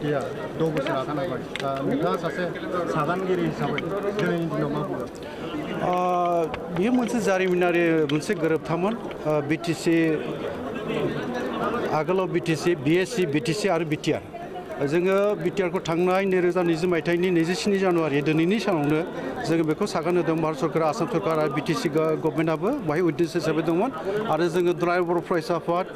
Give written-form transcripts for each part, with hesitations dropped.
पार्टिया 6 बोसोर आगान होबाय नोंथाङा सासे सागानगिरि हिसाबै दिनैनि दिनाव मा बुंगोन? बेयो मोनसे जारिमिनारि मोनसे गोरोबथामोन बिटिसि आगोलाव बिटिसि बिएससि बिटिसि आरो बिटिआर जोङो बिटिआरखौ थांनाय 2020 मायथाइनि 27 जानुवारि दिनैनि सानावनो जोङो बेखौ सागान होदों भारत सरकार आसाम सरकार आरो बिटिसि गभर्नमेन्टआबो बाहाय उइटनेस हिसाबै दंमोन आरो जोङो दुलाराय बर' फरायसा आफाद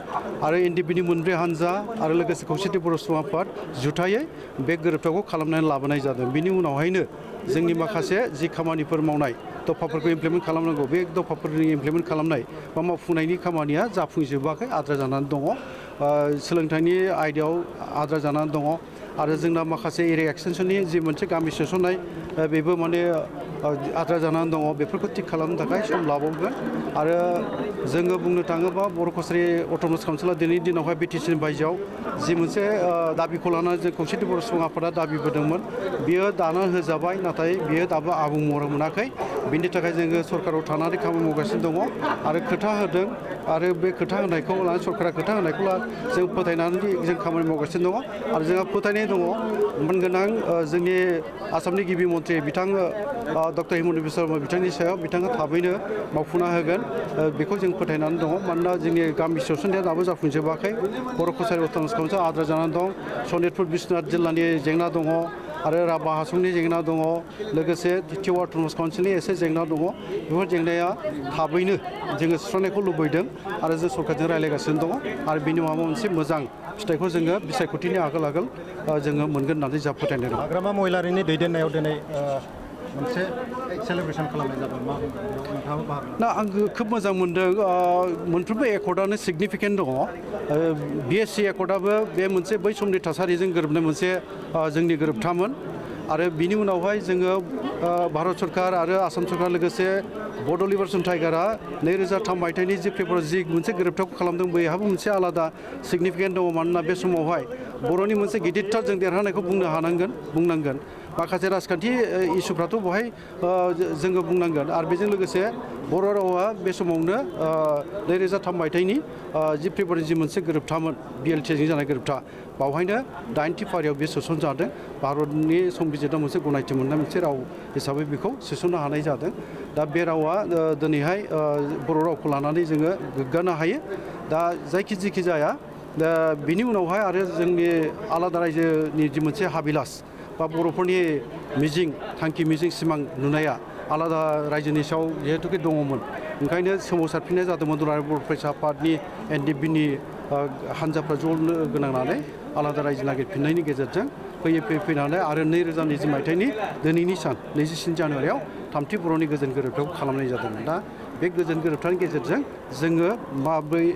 आरो एनडिपिनि मोनब्रै हानजा आरो लोगोसे खौसेथि बर' सुबुं आफाद जुथायै बे गोरोबथाखौ खालामनानै लाबोनाय जादों। बिनि उनावहायनो जोंनि माखासे जि खामानिफोर मावनाय दफाफोरखौ इमप्लिमेन्ट खालामनांगौ बे दफाफोरनि इमप्लिमेन्ट खालामनाय बा मावफुंनायनि खामानिया जाफुंजोबाखै आद्रा जानानै दङ। सोलोंथाइनि आयदायाव आद्रा जानानै दङ आरो जोंना माखासे एरिया एक्सटेनसननि जि मोनसे गामि सोसननाय बेबो माने आद्रा जानानै दङ। बेफोरखौ थिग खालामनो थाखाय सम लाबावगोन आरो जोङो बुंनो थाङोबा बर' कसारि अट'नमास काउन्सिला दिनैनि दिनावहाय बिटिसिनि बायजोआव जि मोनसे दाबिखौ लानानै जों खौसेथि बर' सुबुं आफादा दाबिबोदोंमोन बियो दाना होजाबाय नाथाय बियो दाबो आबुं महर मोनाखै। बिनि थाखाय जोङो सरकाराव थानानै खामानि मावगासिनो दङ आरो खोथा होदों आरो बे खोथा होनायखौ लानानै सरकारा खोथा होनायखौ जों फोथायनानै जों खामानि मावगासिनो दङ आरो जोंहा फोथायनाय दङ मानगोनां जोंनि आसामनि गिबि मन्थ्रि बिथां डक्टर हिमन्त बिश्व शर्मा बिथांनि सायाव बिथाङा थाबैनो मावफुंना होगोन बेखौ जों फोथायनानै दङ। मानोना जोंनि गामि सोसननाया दाबो जाफुंजोबाखै बर' कसारि अट'नमास काउन्सिला आद्रा जानानै दं। सनितपुर बिश्वनाथ जिल्लानि जेंना दङ आरो राभा हासंनि जेंना दङ लोगोसे टिवा अट'नमास काउन्सिलनि एसे जेंना दङ। बेफोर जेंनाया थाबैनो जोङो सुस्रांनायखौ लुबैदों आरो जों सरकारजों रायज्लायगासिनो दङ आरो बिनि माबा मोनसे मोजां फिथाइखौ जोङो बिसायख'थिनि आगोल जोङो मोनगोन होननानै जों फोथायनाय दं। हाग्रामा महिलारिनि दैदेननायाव दिनै मोनसे सेलेब्रेसन खालामनाय जादों मा नोंथाङाबो बाहागो ना आं खोब मोजां मोनदों मोनफ्रोमबो एकर्डआनो सिगनिफिकेन्ट दङ। बिएससि एकर्डआबो बे मोनसे बै समनि थासारिजों गोरोबनाय मोनसे जोंनि गोरोबथामोन आरो बिनि उनावहाय जोङो भारत सरकार आरो आसाम सरकार लोगोसे बड' लिबारेसन टाइगारा 2003 मायथाइनि जि फेब्रुवारि जि मोनसे गोरोबथाखौ खालामदों बैहाबो मोनसे आलादा सिगनिफिकेन्ट दङ। मानोना बे समावहाय बर'नि मोनसे गिदिरथार जों देरहानायखौ बुंनांगोन माखासे राजखान्थि इसुफ्राथ' बहाय जोङो बुंनांगोन आरो बेजों लोगोसे बर' रावा बे समावनो 2003 मायथाइनि जि फेब्रुवारि जि मोनसे गोरोबथामोन बिएलटिजों जानाय गोरोबथा बावहायनो 90थि फारियाव बे सोसनजादों। भारतनि संबिजितआव मोनसे गनायथि मोननाय मोनसे राव हिसाबै बेखौ सोसननो हानाय जादों। दा बे रावा दिनैहाय बर' रावखौ लानानै जोङो गोग्गानो हायो। दा जेखि जाया दा बिनि उनावहाय आरो जोंनि आलादा रायजोनि जि मोनसे हाबिलास बा बर'फोरनि मिजिं थांखि मिजिं सिमां नुनाया आलादा रायजोनि सायाव जिहेतुके दङमोन ओंखायनो सोमावसारफिननाय जादोंमोन दुलाराय बर' फरायसा आफादनि एनडिपिनि हानजाफ्रा ज' लोगो नांनानै आलादा रायजो नागिरफिननायनि गेजेरजों फैनानै आरो 2020 मायथाइनि दिनैनि सान 27 जानुवारियाव थामथि बर'नि गोजोन गोरोबथाखौ खालामनाय जादोंमोन। दा बे गोजोन गोरोबथानि गेजेरजों जोङो माब्रै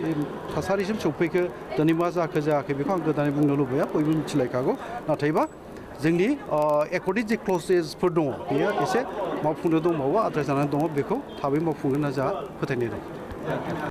थासारिसिम सौफैखो दिनै मा जायाखै बेखौ आं गोदानै बुंनो लुबैया बयबो मिथिलायखागौ। नाथायबा जोंनि एकर्डनि जि क्लजेसफोर दङ बेयो एसे मावफुंनो दंबावो आद्रा जानानै दङ बेखौ थाबै मावफुंगोन होनना जोंहा फोथायनाय दं।